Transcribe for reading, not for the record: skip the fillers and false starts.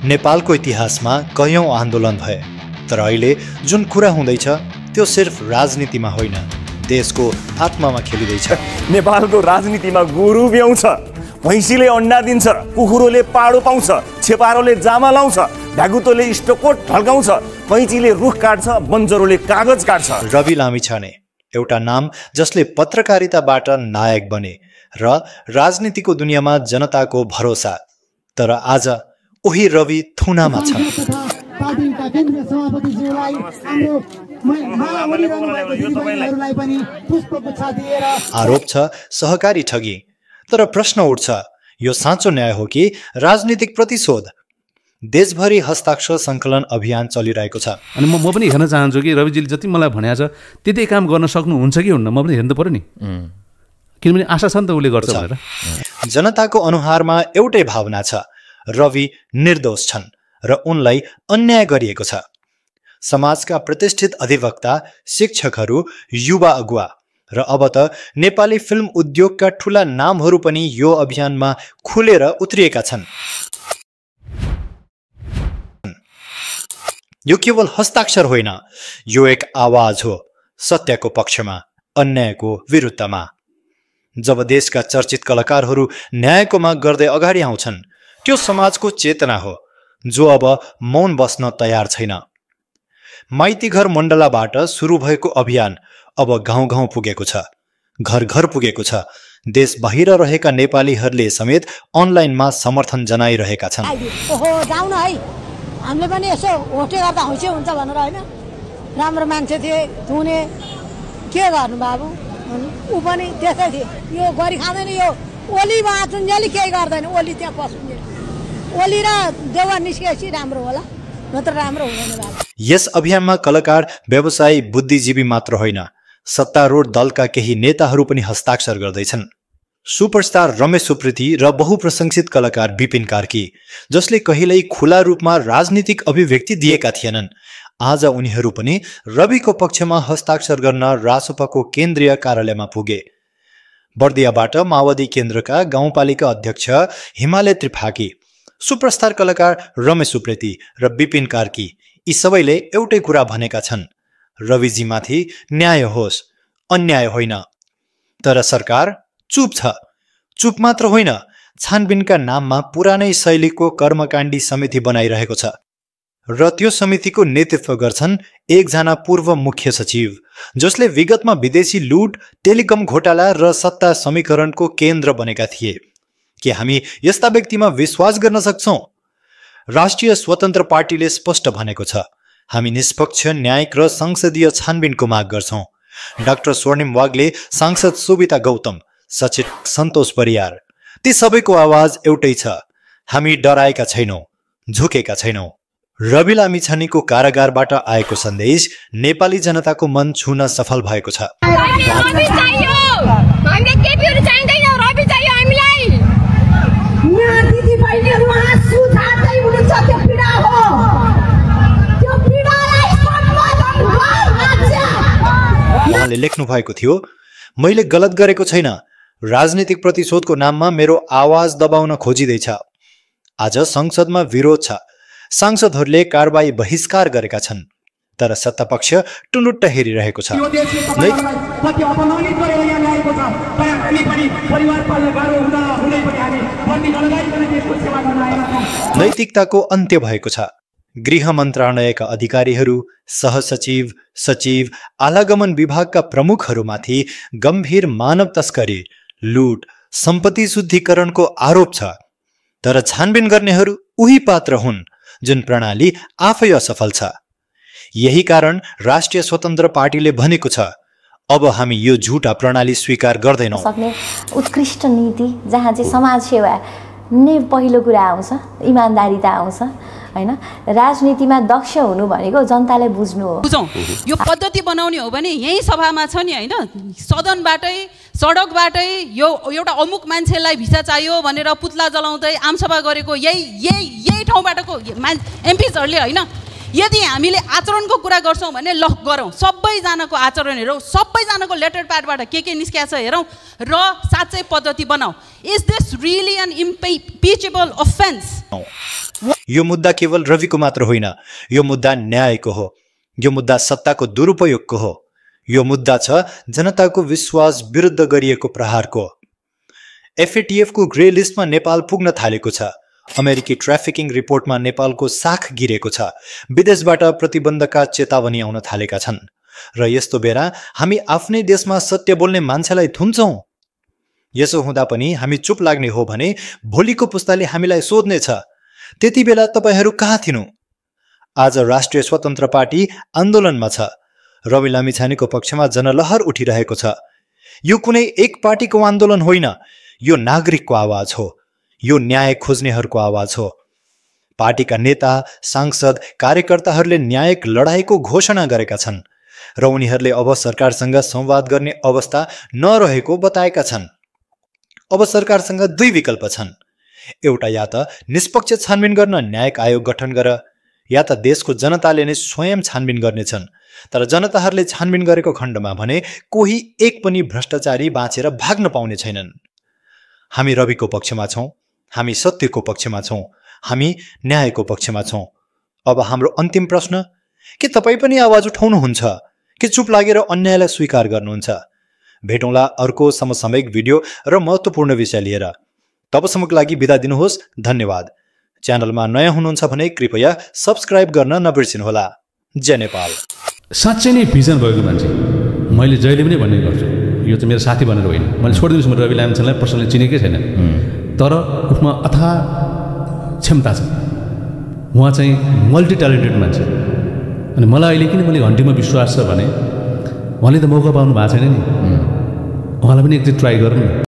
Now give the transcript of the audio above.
नेपालको इतिहासमा कयौं आन्दोलन भए, तर अहिले जुन कुरा हुँदैछ त्यो सिर्फ राजनीतिमा होइन, देशको आत्मामा खेलिँदैछ। नेपालको राजनीतिमा गोरु ब्याउँछ, भैँसीले अन्डा दिन्छ, कुखुरोले पाडो पाउँछ, छेपारोले जामा लाउँछ, ढाकुतोले इष्टकोट ढल्काउँछ, कैँचीले रुख काट्छ, बन्जरोले कागज काट्छ। रवि लामिछाने एउटा नाम जसले पत्रकारिताबाट नायक बने र राजनीतिको दुनियाँमा जनताको भरोसा, तर आज उही रवि थुनामा छ। आरोप छ सहकारी ठगी, तर प्रश्न उठ्छ यो साँचो न्याय हो कि राजनीतिक प्रतिशोध? देशभरि हस्ताक्षर सङ्कलन अभियान चलिरहेको छ। अनि म पनि हेर्न चाहन्छु कि रविजीले जति मलाई भनेको छ त्यति काम गर्न सक्नुहुन्छ कि हुन्न, म पनि हेर्नु पर्यो नि, किनभने आशा छ नि त उसले गर्छ भनेर। जनताको अनुहारमा एउटै भावना छ, रवि निर्दोष छन् र उनलाई अन्याय गरिएको छ। समाजका प्रतिष्ठित अधिवक्ता, शिक्षकहरू, युवा अगुवा र अब त नेपाली फिल्म उद्योगका ठूला नामहरू पनि यो अभियानमा खुलेर उत्रिएका छन्। यो केवल हस्ताक्षर होइन, यो एक आवाज हो सत्यको पक्षमा, अन्यायको विरुद्धमा। जब देशका चर्चित कलाकारहरू न्यायको माग गर्दै अगाडि आउँछन्, त्यो समाजको चेतना हो जो अब मौन बस्न तयार छैन। माइतीघर मण्डलाबाट सुरु भएको अभियान अब गाउँ गाउँ पुगेको छ, घर घर पुगेको छ। देश बाहिर रहेका नेपालीहरूले समेत अनलाइनमा समर्थन जनाइरहेका छन्। हामीले पनि यसो होटे गर्दा हुँचे हुन्छ भनेर होइन, राम्रो मान्छे थिए, धुने के गर्नु बाबु, ऊ पनि त्यस्तै थिए। यो गरी खाँदैन, यो ओली बाँचुन्जेली केही गर्दैन, ओली त्यहाँ पस्ुन्जेली, ओली र देवा निस्केपछि राम्रो होला, नत्र राम्रो हुँदैन बाबु। यस अभियानमा कलाकार, व्यवसायी, बुद्धिजीवी मात्र होइन, सत्तारूढ दलका केही नेताहरू पनि हस्ताक्षर गर्दैछन्। सुपरस्टार रमेश सुप्रेती र बहुप्रशंसित कलाकार विपिन कार्की, जसले कहिल्यै खुला रूपमा राजनीतिक अभिव्यक्ति दिएका थिएनन्, आज उनीहरू पनि रविको पक्षमा हस्ताक्षर गर्न रासोपाको केन्द्रीय कार्यालयमा पुगे। बर्दियाबाट माओवादी केन्द्रका गाउँपालिका अध्यक्ष हिमालय त्रिपाठी, सुपरस्टार कलाकार रमेश सुप्रेती र विपिन कार्की, यी सबैले एउटै कुरा भनेका छन्, रविजीमाथि न्याय होस्, अन्याय होइन। तर सरकार चुप छ। चुप मात्र होइन, छानबिनका नाममा पुरानै शैलीको कर्मकाण्डी समिति बनाइरहेको छ र त्यो समितिको नेतृत्व गर्छन् एकजना पूर्व मुख्य सचिव, जसले विगतमा विदेशी लुट, टेलिकम घोटाला र सत्ता समीकरणको केन्द्र बनेका थिए। के हामी यस्ता व्यक्तिमा विश्वास गर्न सक्छौं? राष्ट्रिय स्वतन्त्र पार्टीले स्पष्ट भनेको छ, हामी निष्पक्ष, न्यायिक र संसदीय छानबिनको माग गर्छौं। डाक्टर स्वर्णिम वाग्ले, सांसद सुविता गौतम, सचिव सन्तोष परियार, ती सबैको आवाज एउटै छ, हामी डराएका छैनौं, झुकेका छैनौं। रवि लामिछानेको कारागारबाट आएको सन्देश नेपाली जनताको मन छुन सफल भएको छ। उहाँले लेख्नु भएको थियो, मैले गलत गरेको छैन, राजनीतिक प्रतिशोधको नाममा मेरो आवाज दबाउन खोजिँदैछ। आज संसदमा विरोध छ, सांसदहरूले कारबाही बहिष्कार गरेका छन्, तर सत्तापक्ष टुलुट्ट हेरिरहेको छ। नैतिकताको अन्त्य भएको छ। गृह मन्त्रालयका अधिकारीहरू, सहसचिव, सचिव, आलागमन विभागका प्रमुखहरूमाथि गम्भीर मानव तस्करी, लुट, सम्पत्ति शुद्धिकरणको आरोप छ, तर छानबिन गर्नेहरू उही पात्र हुन् जुन प्रणाली आफै असफल छ। यही कारण राष्ट्रिय स्वतन्त्र पार्टीले भनेको छ, अब हामी यो झुटा प्रणाली स्वीकार गर्दैनौं। सक्ने उत्कृष्ट नीति जहाँ चाहिँ समाज सेवा नै पहिलो कुरा आउँछ, इमानदारीता आउँछ हैन। राजनीतिमा दक्ष हुनु भनेको जनताले बुझ्नु हो। बुझौं, यो पद्धति बनाउने हो भने यही सभामा छ नि हैन, सदनबाटै सडकबाटै यो एउटा अमुक मान्छेलाई भिसा चाहियो भनेर पुतला जलाउँदै आमसभा गरेको यही ठाउँबाटको एमपीजहरूले हैन, यदि हामीले आचरणको कुरा गर्छौँ भने ल गरौँ, सबैजनाको आचरण हेरौँ, सबैजनाको लेटर प्याडबाट के निस्किया छ हेरौँ र साँच्चै पद्धति बनाऊ। Is this really an impeachable offence? यो मुद्दा केवल रविको मात्र होइन, यो मुद्दा न्यायको हो, यो मुद्दा सत्ताको दुरुपयोगको हो, यो मुद्दा छ जनताको विश्वास विरुद्ध गरिएको प्रहारको। FATF को ग्रे लिस्टमा नेपाल पुग्न थालेको छ। अमेरिकी ट्राफिकिङ रिपोर्टमा नेपालको साख गिरेको छ। विदेशबाट प्रतिबन्धका चेतावनी आउन थालेका छन् र यस्तो बेला हामी आफ्नै देशमा सत्य बोल्ने मान्छेलाई थुन्छौं। यसो हुँदा पनि हामी चुप लाग्ने हो भने भोलिको पुस्ताले हामीलाई सोध्नेछ, त्यति बेला तपाईहरू कहाँ थिनु? आज राष्ट्रिय स्वतन्त्र पार्टी आन्दोलनमा छ। रवि लामिछानेको पक्षमा जनलहर उठिरहेको छ। यो कुनै एक पार्टीको आन्दोलन होइन, यो नागरिकको आवाज हो, यो न्याय खोज्नेहरूको आवाज हो। पार्टीका नेता, सांसद, कार्यकर्ताहरूले न्यायिक लडाईँको घोषणा गरेका छन् र उनीहरूले अब सरकारसँग संवाद गर्ने अवस्था नरहेको बताएका छन्। अब सरकारसँग दुई विकल्प छन्, एउटा या त निष्पक्ष छानबिन गर्न न्यायिक आयोग गठन गर, या त देशको जनताले नै स्वयं छानबिन गर्नेछन्। तर जनताहरूले छानबिन गरेको खण्डमा भने कोही एक पनि भ्रष्टाचारी बाँचेर भाग्न पाउने छैनन्। हामी रविको पक्षमा छौं, हामी सत्यको पक्षमा छौं, हामी न्यायको पक्षमा छौं। अब हाम्रो अन्तिम प्रश्न, के तपाईँ पनि आवाज उठाउनुहुन्छ कि चुप लागेर अन्यायलाई स्वीकार गर्नुहुन्छ? भेटौँला अर्को समसामयिक भिडियो र महत्त्वपूर्ण विषय लिएर। तबसम्मको लागि बिदा दिनुहोस्, धन्यवाद। च्यानलमा नयाँ हुनुहुन्छ भने कृपया सब्स्क्राइब गर्न नबिर्सिनुहोला। जय नेपाल। साँच्चै नै भिजन भएको मान्छे मैले जहिले पनि भन्ने गर्छु, यो चाहिँ मेरो साथी भनेर होइन, मैले छोडिदिनुहोस्, म रवि लामिछानेलाई पर्सनली चिनेकै छैन, तर उसमा अथाह क्षमता छ। उहाँ चाहिँ मल्टी ट्यालेन्टेड मान्छे, अनि मलाई अहिले किन मैले घन्टीमा विश्वास छ भने उहाँले त मौका पाउनु भएको छैन नि, उहाँलाई पनि एकचोटि ट्राई गर्नु।